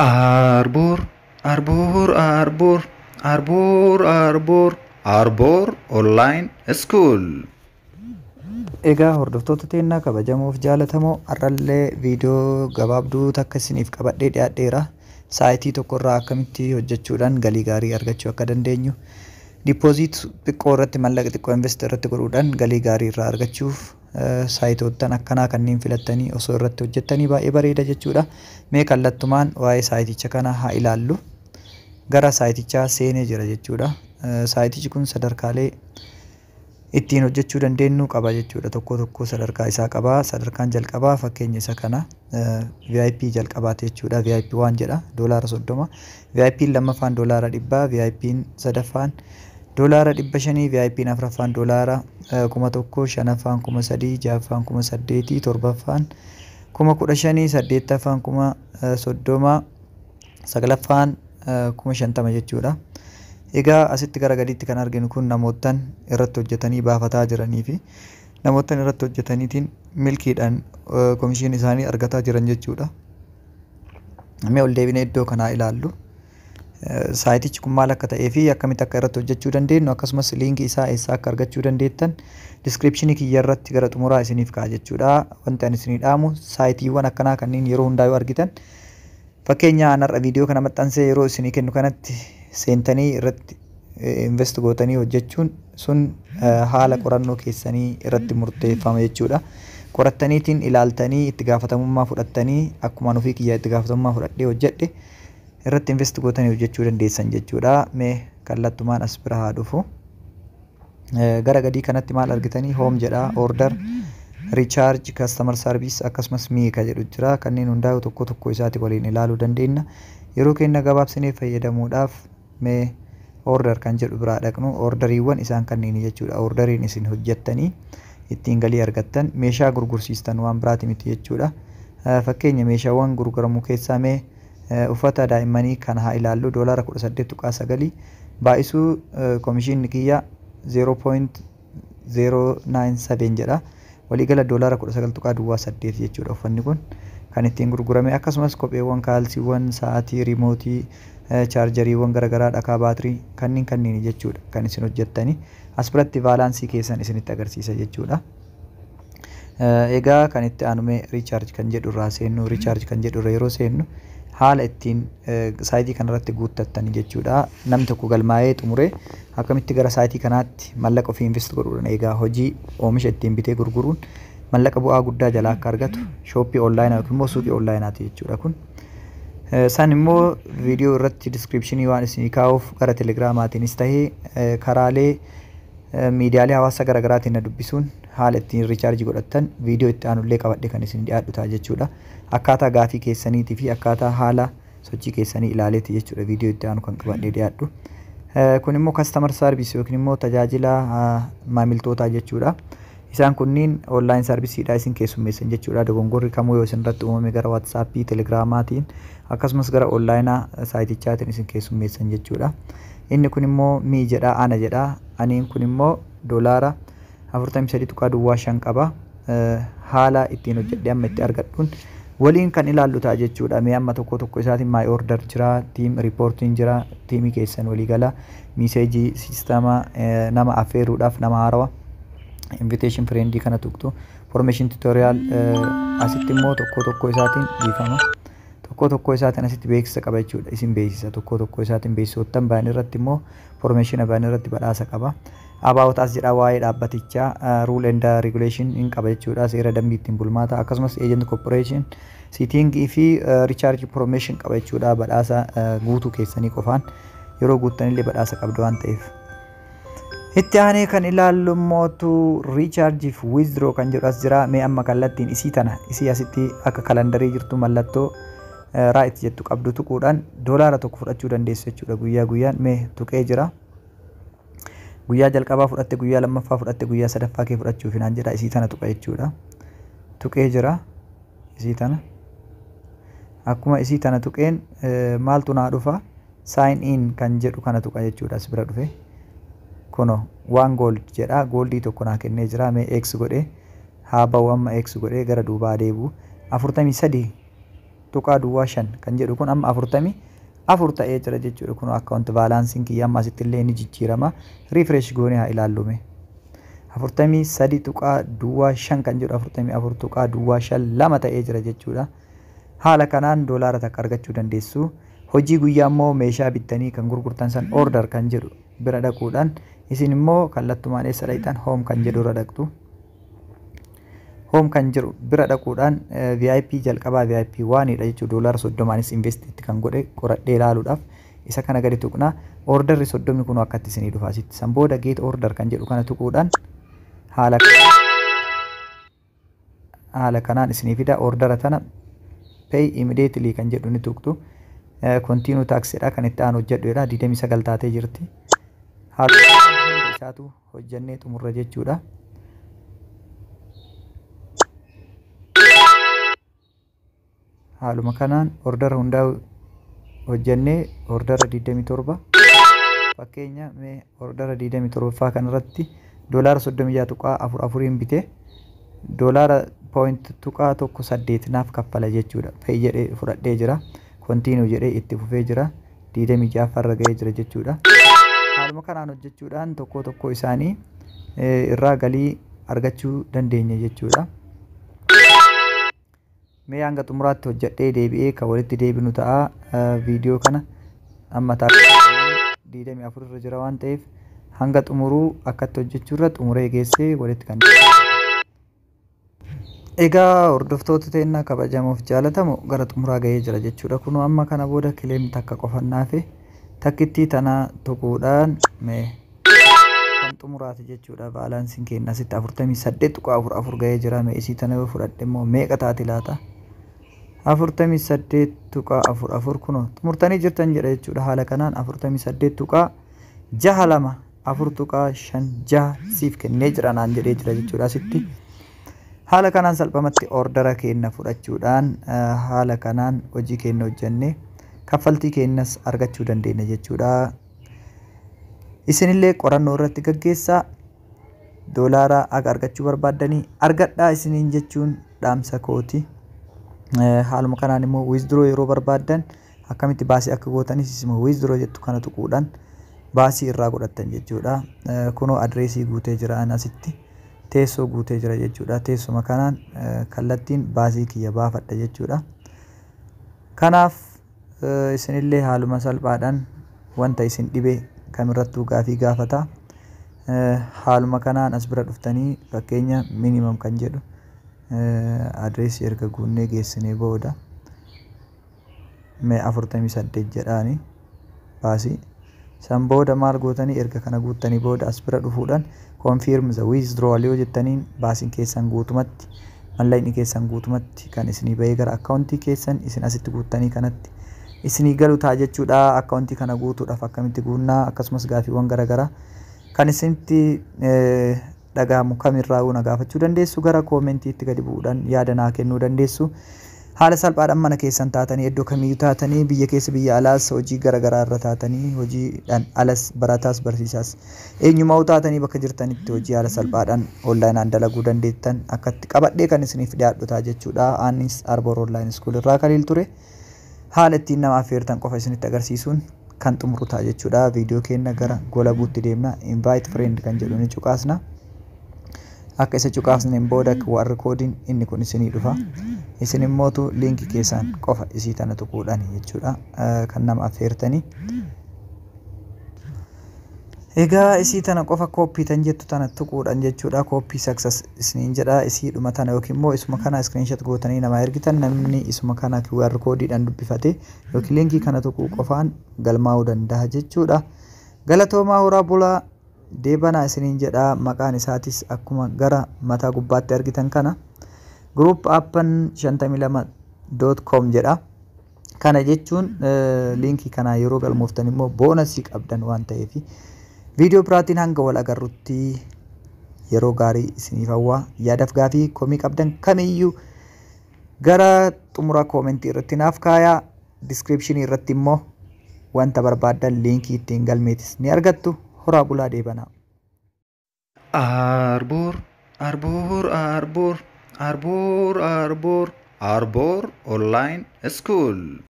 Arbor, Arbor, Arbor, Arbor, Arbor, Arbor Online School. Egaa hordoftoota teennaa kabajamoof jaalatamoo, har'allee viidiyoo gabaabduu takka isiniif qabadhee dhiyaadheera. Saayitii tokkorraa akkamitti hojjechuudhaan galii gaarii argachuu akka dandeenyu, deposit xiqqoo irratti, mallaqa xiqqoo invest irratti godhuudhaan galii gaarii irraa argachuuf saayitoottan akkanaa kanneen filattanii osoo irratti hojjettanii baay'ee bareeda jechuudha. Mee kallattumaan waa'ee saayiticha kana haa ilaallu. Gara saayitichaa seenee jira jechuudha. Saayitichi kun sadarkaalee ittiin hojjechuu dandeenyu qaba jechuudha. Tokko tokko sadarkaa isaa qaba. Sadarkaan jalqabaa fakkeenya isa kana VIP jalqabaati jechuudha. VIP waan jedha $30. VIP lammaffaan $100. VIP sadaffaan $500. VIP afuraffaan $1000, shanaffaan 3000, ja'affaan 8000, torbaffaan 15,000, saddeettaffaan 30,000, saglaffaan 50,000 jechuudha. Egaa asitti gara gadiitti kan arginu kun namoottan irratti hojjetanii baafataa jiranii fi namoottan irratti hojjetaniitiin milkiidhaan komishiin isaanii argataa jiran jechuudha. Mee ol deebinee iddoo kanaa ilaallu. Saayitichi kun maal akka ta'ee fi akkamitti akka irratti hojjechuu dandeenyu, akkasumas liinkii isaa eessaa akka argachuu dandeettan description kiyya irratti gara xumuraa isiniif ka'a jechuudha. Wanti ani isinii dhaamu, saayitiiwwan akkanaa kanneen yeroo hundaa yoo argitan, fakkeenya an har'a viidiyoo kana maxxansee yeroo isinii kennu kanatti seentanii irratti invest gootanii hojjechuun sun haala qorannoo keessanii irratti murteeffama jechuudha. Qorattaniitiin ilaaltanii itti gaafatamummaa fudhattanii, akkuma ofii kiyyaa itti gaafatamummaa fudhadhee hojjedhe, irratti invest gootanii hojjechuu dandeessan jechuudha. Mee kallattumaan as bira haa dhufu. Gara gadii kanatti maal argitanii? Home jedha, order, recharge, customer service, akkasumas me ka jedhu jira. Kanneen hundaa'u tokko tokko isaati waliin ilaaluu dandeenya. Yeroo keenya gabaabsinee fayyadamuudhaaf mee order kan jedhu biraa dhaqnu. Orderiiwwan isaan kanneen jechuudha. Orderiin isin hojjettanii ittiin galii argattan, meeshaa gurgursiistan, waan biraati miti jechuudha. Fakkeenya meeshaawwan gurguramu keessaa mee uffata daa'immanii kan haa ilaallu. $18.9 baay'isuu komishinni kiyya 0.097 jedha. Waliigala $19.08 jechuudha uffanni kun kan ittiin gurgurame. Akkasumas kopheewwan, kaalsiiwwan, sa'aatii, riimootii, chaarjariiwwan garaagaraa, dhakaa baatirii, kanneen kanneen jechuudha kan isin hojjettanii. As biratti baalaansii keessan isinitti agarsiisa jechuudha. Egaa kan itti aanume recharge kan jedhu irraa seennu. Recharge kan jedhu irra yeroo seennu haala ittiin saayitii kanarratti guuttattanii jechuudha. Namni tokko galmaa'ee xumuree akkamitti gara saayitii kanaatti mallaqa ofii invest godhuudhaan, egaa hojii oomisha ittiin bitee gurguruun mallaqa bu'aa guddaa jalaa akka argatu, shooppii onlaayinaa yookiin immoo suuqii onlaayinaati jechuudha kun. San immoo viidiyoo irratti description waan isinii kaa'uuf, gara telegiraamaatiinis tahee karaalee miidiyaalee hawaasaa garaagaraatiin na dubbisuun haala ittiin recharge godhattan viidiyoo itti aanullee qabadhe kan isin dhiyaadhu ta'a jechuudha. Akkaataa gaafii keessaniitii fi akkaataa haala sochii keessanii ilaaleeti jechuudha viidiyoo itti aanu kan qabadhee dhiyaadhu. Kun immoo customer service yookiin immoo tajaajila maamiltootaa jechuudha. Isaan kunniin online serviceiidha isin keessummeessan jechuudha. Dogongorri kamuu yoo isin irratti uumame gara waatsaappii, telegiraamaatiin, akkasumas gara onlaayinaa saayitichaatiin isin keessummeessan jechuudha. Inni kun immoo me jedha, ana jedha. Aniin kun immoo $43.05 qaba. Haala ittiin hojjedhee amma itti argadhuun waliin kan ilaallu ta'a jechuudha. Mee amma tokko tokko isaatiin my order jira, team reportiin jira, tiimii keessan waliigala, message, siistama nama affeeruudhaaf nama haarawaa invitation friendii kana tuqxu, formation, tutorial. Asitti immoo tokko tokko isaatiin, dhiifama, tokko tokko isaatiin asitti beeksisa qaba jechuudha. Isin beeksisa tokko tokko isaatiin beeksisoottan bayan irratti immoo formation bayan irratti badhaasa qaba. About us jedha, waa'ee dhaabbatichaa, rule and regulation hin qaba jechuudha, seera dambii ittiin bulmaata, akkasumas agent corporation setting fi recharge promotion qaba jechuudha. Badhaasa guutuu keessanii qofaan yeroo guuttanillee badhaasa qabdu waan ta'eef. Itti aanee kan ilaallu mootu recharge fi withdraw kan jedhu as jira. Mee amma kallattiin isii tana, isii asitti akka kalandarii jirtu, mallattoo right jettu qabdu tuquudhaan $1 fudhachuu dandeessu jechuudha guyyaa guyyaan. Mee tuqee jira. Guyyaa jalqabaa fudhatte, guyyaa lammaffaa fudhatte, guyyaa sadaffaa kee fudhachuuf naan jedha. Isii tana tuqa jechuudha. Tuqee jira isii tana. Akkuma isii tana tuqeen maaltu naa dhufa? Sign in kan jedhu kana tuqa jechuudha. As bira dhufe. Kuno waan gold jedha, goldii tokko naa kennee jira. Mee x godhee haa ba'u. Amma x godhee gara duubaa deebi'u. 43. tuqaa duwwaa 5 kan jedhu kun amma 44 ta'ee jira jechuudha. Kun account balanceiin kiyya amma asitti illee ni jijjiirama. Refresh goonee haa ilaallume. 43.05 kan jedhu 44.052 ta'ee jira jechuudha. Haala kanaan doolaara takka argachuu dandeessu. Hojii guyyaa immoo meeshaa bittanii kan gurgurtan san order kan jedhu bira dhaquudhaan isin immoo kallattumaan eessa dhaqxan? Home kan jedhu irra dhaqxu. Home kan jedhu bira dhaquudhaan VIP jalqabaa VIP waanidha jechuudha. Doolaara 30nis invest itti kan godhe qoradhee ilaaluudhaaf isa kana gadi tuqna. Orderri 30 kun akkatti isinii dhufa asitti. San booda get order kan jedhu kana tuquudhaan haala kanaan isinii fida. Ordera tana pay immediately kan jedhu ni tuqxu. Continue taskidha, kan itti aanu hojjedhuudha. 29 taatee jirti. Haala hunda isaatu hojjennee xumurra jechuudha. Haaluma kanaan ordera hundaa hojjennee ordera 27, fakkeenya mee ordera 27ffaa kanarratti doolaara 36.44n bite, doolaara point tuqaa tokko saddeet naaf kaffala jechuudha. Pay jedhee fudhadhee jira. Continue jedhee itti fufee jira. 26ffaarra gahee jira jechuudha. Haaluma kanaan hojjechuudhaan tokko tokko isaanii irraa galii argachuu dandeenya jechuudha. Mee hanga xumuraatti hojjedhee deebi'ee kan walitti deebinu ta'a. Viidiyoo kana amma 24 irra jira waan ta'eef hanga xumuruu akkatti hojjechuu irra xumuree geessee walitti kan. Egaa hordoftoota teennaa kabajamoof jaalatamu, gara xumuraa gahee jira jechuudha. Kunoo amma kana booda claim takka qofannaafi takkittii tana tuquudhaan mee kan xumuraati jechuudha. Balanceiin keenya asitti 48.44 gahee jira. Mee isii tana yoo fudhadhe immoo meeqa taati laata? 48.44, kunoo xumurtanii jirtan jedha jechuudha. Haala kanaan 48.62 4.56 siif kennee jira naan jedhee jira jechuudha asitti. Haala kanaan salphumatti ordera keenya fudhachuudhaan haala kanaan hojii keenya hojjennee kaffaltii keenyas argachuu dandeenya jechuudha. Isinillee qorannoo irratti gaggeessaa, doolaara akka argachuu barbaaddanii argadhaa isiniin jechuun dhaamsa kooti. Haaluma kanaan immoo withdraw yeroo barbaaddan akkamitti baasii akka gootanis isuma withdraw jettu kana tuquudhaan baasii irraa godhattan jechuudha. Kunoo adreesii guutee jira, asitti teessoo guutee jira jechuudha. Teessuma kanaan kallattiin baasii kiyya baafadha jechuudha. Kanaaf isinillee haaluma salphaadhaan wanta isin dhibe kamirrattuu gaafii gaafata. Haaluma kanaan as bira dhuftanii fakkeenya minimum kan jedhu adreesii erga guunnee geessinee booda mee 48 jedhaani baasii. San booda maal gootanii? Erga kana guuttanii booda as bira dhufuudhaan confirm the withdrawal yoo jettaniin baasiin keessan guutumatti, mallaqni keessan guutumatti kan isinii bahee gara akkaawuntii keessan isin asitti guuttanii kanatti isinii galu ta'a jechuudha. Akkaawuntii kana guutuudhaaf akkamitti guunnaa, akkasumas gaafiiwwan garaagaraa kan isinitti dhagahamu kamirraa na gaafachuu dandeessu, gara commentiitti gadi bu'uudhaan yaada naa kennuu dandeessu. Haala salphaadhaan mana keessan taatanii, iddoo kamiyyuu taatanii, biyya keessa, biyya alaas, hojii garaagaraa irra taatanii, hojiidhaan alas, barataas, barsiisaas, eenyumaa taatanii bakka jirtanitti hojii haala salphaadhaan onlineaan dalaguu dandeettan akkatti qabadhee kan isiniif dhiyaadhu ta'a jechuudha. Anis Arboor Online School irraa Kaliil ture. Haala ittiin nama affeertan qofa isinitti agarsiisuun kan xumuru ta'a jechuudha. Viidiyoo keenya gara gola buutti deemna. Invite friend kan jedhu ni cuqaasna. Akka isa cuqaasneen booda QR koodiin inni kun isinii dhufa. Isin immootu liinkii keessaan qofa isii tana tuquudhaan jechuudha kan nama affeertanii. Egaa isii tana qofa copy tan jettu tana tuquudhaan jechuudha. Copy success isiniin jedha. Isii dhuma tana yookiin immoo isuma kana screenshot gootanii nama ergitan, namni isuma kana QR koodiidhaan dubbifate yookiin liinkii kana tuquu qofaan galmaa'uu danda'a jechuudha. Galatoomaa, horaa bulaa, deebanaa isiniin jedha. Maqaan isaatis akkuma gara mataa gubbaatti argitan kana group appen 52.com jedha. Kana jechuun liinkii kanaa yeroo galmooftan immoo bonusii qabdan waan ta'eef, viidiyoo biraatiin hanga wal agarrutti yeroo gaarii isiniif hawwaa. Yaadaaf gaafii komii qabdan kamiyyuu gara xumura commentii irratti naaf kaayaa. Descriptionii irratti immoo wanta barbaaddan liinkii ittiin galmeetis ni argattu. Horaa bulaa, deebanaa. Arboor, Arboor, Arboor, Arboor, Arboor. Arbor Online School.